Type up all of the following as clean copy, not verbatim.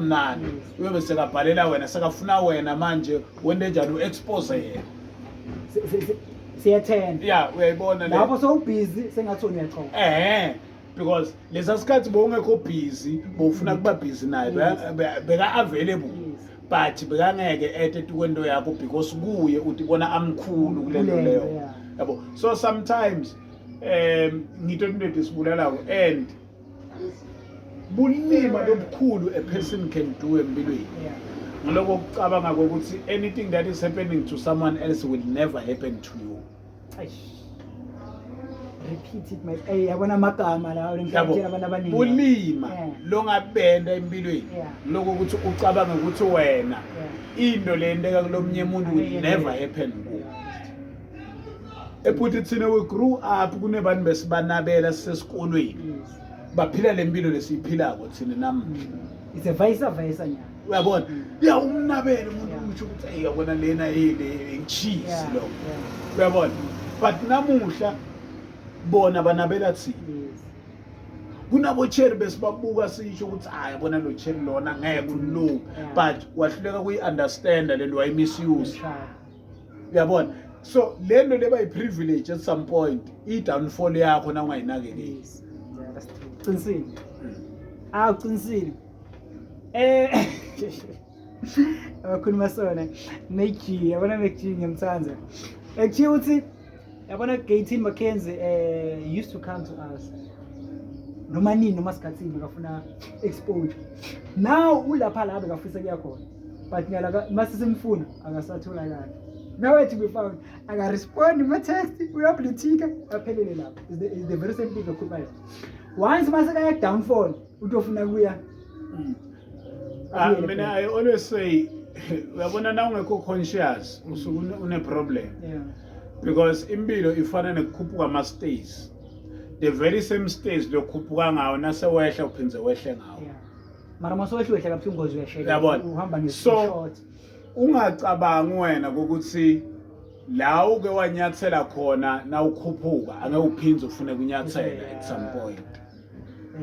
Mnandi uyobe sekabhalela wena, sekafuna wena manje wente njani, u-expose yena. Siyethemba. Ya, uyayibona le. Lapho sowubhizi sengathi wena uyaxoxa. Because lesa sikhathi bowungekho busy, bowufuna kuba busy naye, beka-available, but bekangeke ete tukwento yakho because kuye utibona amkhulu kule nto Kule nto, leyo. Yabo, so sometimes ngito into etisibulalako and bulima lobukhulu a person can do empilweni, ngiloko kucabanga kokuthi anything that is happening to someone else will never happen to you. Eish. Repeat it, my, hey, yabona amagama lawo Yabo, ngiyatshela abantu abaningi. Bulima longabenda empilweni, lokho ukuthi ucabange ukuthi wena into lenteka kulomnye umuntu will Angeke never yenzeke. happen kuwe. Ephuthi thina we grew up kunebantu besibanabela sisesikolweni, baphila le mpilo lesiyiphilako thina namuhla. It's a vice versa nyana. Uyabona, ya, umnabele umuntu, usho ukuthi, "Eyi, yabona lena, hey, le ngicheese lo." Uyabona, but namuhla bona banabela thina. Kunabo cherry besibabuka sisho ukuthi, "Hayi, yabona lo cherry lona ngeke ulunge," but wahluleka kuyi-understanda lento, wayi-misuse. Sure. Uyabona, so le nto leba yi-privilege at some point, i-downfall yakho na ungayinakekeli. Yes. Yeah, that's true. Qinisile. Ah, uqinisile. Abakhuluma sona. Mekji, yabona Mekji, ngiyamthanda. Mekji uthi, yabona Gayton McKenzie used to come to us. Noma nini, noma sikhathini bekafuna exposure. Now ulapha la bekafisa kuya khona. But nyala mase simfuna akasatholakali. Nowhere to be found. Aka-respond ma-text, uya-blue-ticka, aphelele lapho. Is the very same thing okhuluma yona. Once mase kaya downfall, utofuna kuya. Ah, Abuyele mina phela. I always say, uyabona na ungekho conscious usuke une-problem because impilo ifana nekukhuphuka ama-stairs. The very same stairs lokhuphuka ngawo, nasewehla uphindze wehle ngawo. Yeah. Mara masowehle wehla kabuhlungu ngoze uyashela. Uyabona? Uhamba So- nge-short. Ungacabangi wena ukuthi la uke wanyathela khona na ukhuphuka angeke uphindze ufune kunyathela at some point.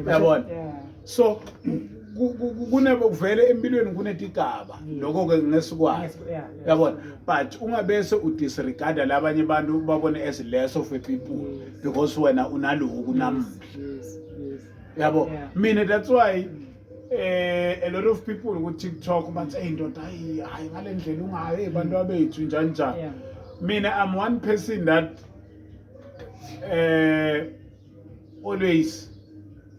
Uyabona? Yeah. So kune vele empilweni kunetigaba, lokho-ke ngesikwazi. Uyabona, but ungabese udisregarda labanye abantu, babone as less of a people because wena unaloku namuhla. Yabo, mina that's why a lot of people ku TikTok bathi, "Hey ndoda, hayi hayi, ngale ndlela ungayo, hey bantu abethu, njani njani." Mina I'm one person that always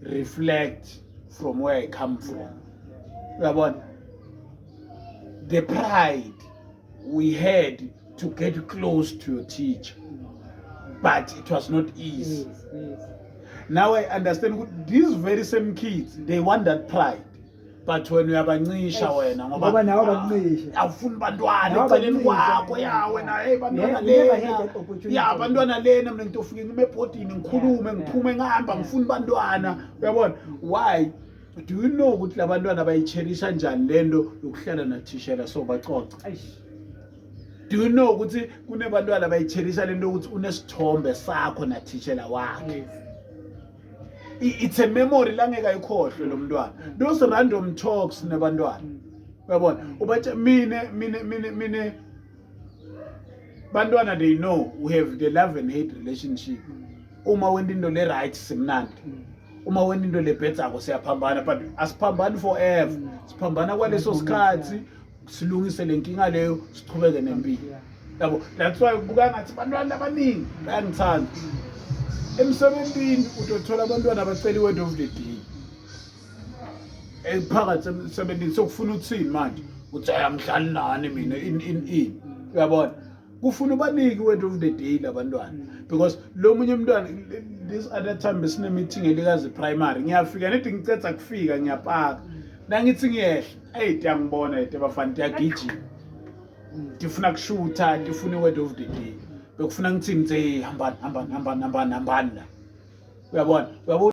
reflect from where I come from. Uyabona, the pride we had to get close to your teacher, but it was not easy. Now I understand ukuthi these very same kids, they want that pride, but wena uyabancisha Eish, wena. Ngoba nawe bakuncishe. Awufuni bantwana Nawe eceleni bakuncishe, kwakho ya wena, hey bantwana You never had lena that opportunity. Ya bantwana lena, mina ngitofike ngime ebhodini ngikhulume, ngiphume ngihamba, ngifuni bantwana. Uyabona, why do you know ukuthi labantwana bayicherisha njani lento yokuhlala nathishela so bacoca? Eish. Do you know ukuthi kunebantwana bayicherisha lento yokuthi unesithombe sakho nathishela wakhe? It's a memory langeke ayikhohlwe lo mntwana, those random talks nebantwana. Uyabona, ubatshe mine bantwana, they know we have the love and hate relationship. Uma wenta into le right, simnandi. Uma wenta into lebhedzako, siyaphambana, but asiphambani forever. Siphambana kwaleso sikhathi, silungise le nkinga leyo, sichubeke nempilo. Yabo, that's why kubuka ngathi bantwana abaningi bayangithanda. Emsebentini utothola abantwana abacela i-word of the day phakathi emsebentini. Sokufuna uthini manje? Uthi, "Hayi, angidlali nani mina," in in in uyabona, kufuna ubanike i-word of the day labantwana because lo munye umntwana, this other time besine meeting elikazi primary, ngiyafika nithi ngicetha kufika, ngiyapaka, nangithi ngiyehla, eyi, tiyangibona ete bafana, tiyagijima, tifuna kushutha, tifuna i-word of the day. Bekufuna ngithini? Ngithi, "Hey, hambani, hambani, hambani, hambani, hambani la." Uyabona, uyabona.